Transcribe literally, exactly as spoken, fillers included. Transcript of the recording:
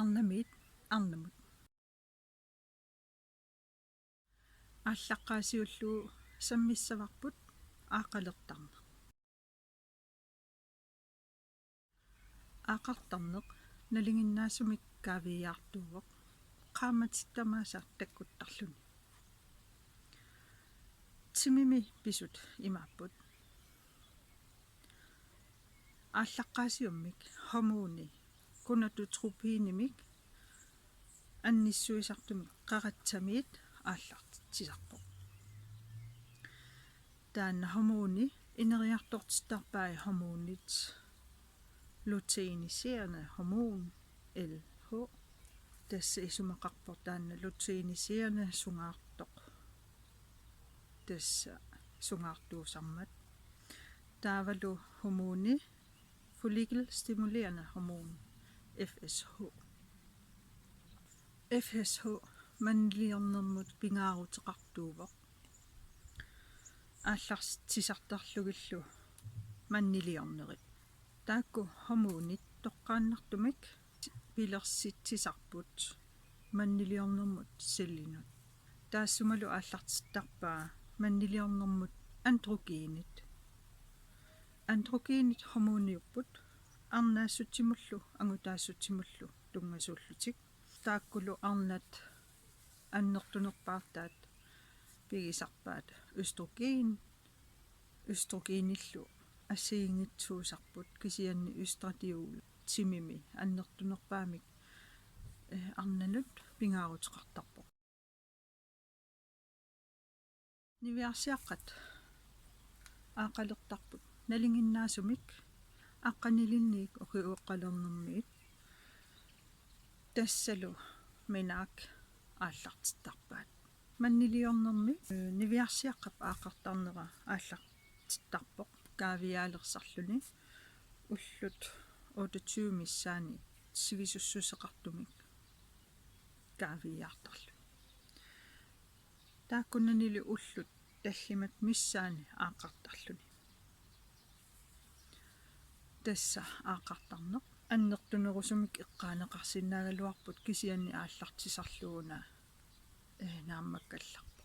Arnamiit arnamut. Aallaqqaasiullugu sammissavarput aaqqalertarneq. Aaqqartarneq nalinginnaasumik kaaviiaartuuvoq qaammatit tamaasa takkuttarluni. Timimi pisut imaapput: aallaqqaasiummik hormoni gonadotropinimik annissuisartumik qeratsamiit aallartitsisarpoq. Taanna hormoni ineriartortittarpai hormonit luteiniserende hormon, L H. Tassa isumaqarpoq taanna luteiniserende sungaartoq. Tassa sungaartuusarmat. Taavalu hormoni follikelstimulerende hormon, F S H. F S H manniliornermut pingaaruteqartuuvoq aallartitsisartarlugillu manniliornerit. Taakku hormonit toqqaannartumik pilersitsisarput manniliornermut cellinut. Taassumalu aallartittarpaa manniliornermut androgenit. Androgenit hormoniupput arnaassutsimullu angutaasutsimullu tunngasuullutik. Taakkulu arnat annertunerpaartaat pigisarpaat østrogen. Østrogenillu assigiinngitsuusarput, kisianni østradiol timimi annertunerpaamik, eh, arnanut pingaaruteqartarpoq. Niviarsiaqqat aaqqalertarput nalinginnaasumik aqqanilinniit ukioqalernermiit. Tassalu minaak aallartittarpaat. Manniliornermi, eh, niviarsiaqqap aaqqartarnera aallartittarpoq kaaviiaalersarluni ullut otteogtyve missaani sivisussuseqartumik kaaviiaartarluni. Taakkunanilu ullut tallimat missaani aaqqartarluni. Tassa aaqqartarneq annertunerusumik eqqaaneqarsinnaagaluarput, kisianni aallartisarlugu una, eh, naammakkallarpoq.